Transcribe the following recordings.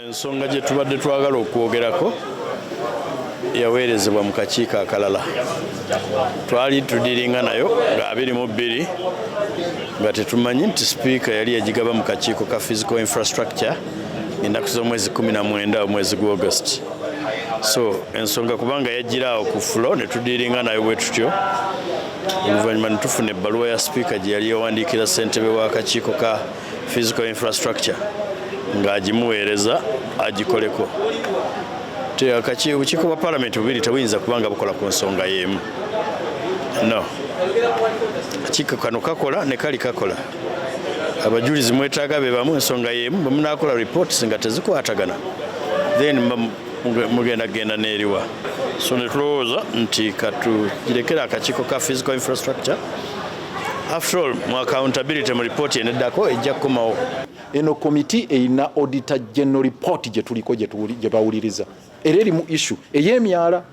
Ensonga gye tubadde twagala okwogerako yaweerezebwa mu kakiiko akalala. Twali tudiringa nayo nga 22, nga tetumanyi nti sipiika yali yagigaba mu kakiiko ka physical infrastructure ennaku z'omwezi 19 omwezi gwa August. So ensonga kubanga yajjira awo ku floor, ne tudiringa nayo bwe tutyo. Oluvannyuma ne tufuna ebbaluwa ya sipiika gye yali yawandiikira ssentebe w'akakiiko ka physical infrastructure ng'agimuweereza agikoleko. Obukiiko bwa paalamenti bubiri tebuyinza kubanga bukola ku nsonga y'emu. No akakiiko kano kakola ne kali kakola, abajulizi mwetaaga be bamu, ensonga y'emu. Bwe munaakola reports nga tezikwatagana, then mugenda genda n'eriwa? So ne tulowooza nti katugirekere akakiiko ka physical infrastructure. After all, mu accountability, mu report eneddako ejja kukomawo. Eno komiti erina Auditor General report gye tuliko, gye bawuliriza, era erimu issue ey'emyala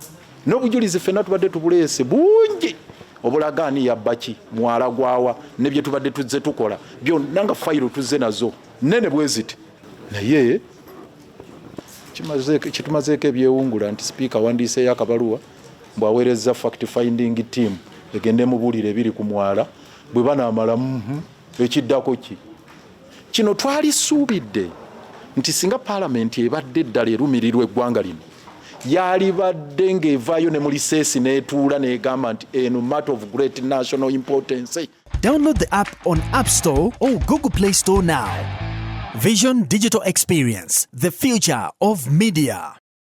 n'obujulizi. Ffenna tubadde tubuleese bungi obulaga ani yabbaki, mwala gwawa, ne bye tubadde tuzze tukola byonna, nga fayiro tuzze nazo nene bwe ziti. Naye kitumazeeko ebyewungula nti sipiika awandiiseeyo akabaluwa bw'aweereza fact finding team egende mubuulire ebiri ku mwala. Bwe banaamala, ekiddako ki? Kino twalisuubidde nti singa paalamenti ebadde eddala erumirirwa eggwanga lino, yalibadde ng'evaayo ne mu recess n'etuula n'egamba nti eno matter of great national importance. Download the app on App Store or Google Play Store now. Vision Digital Experience, the future of media.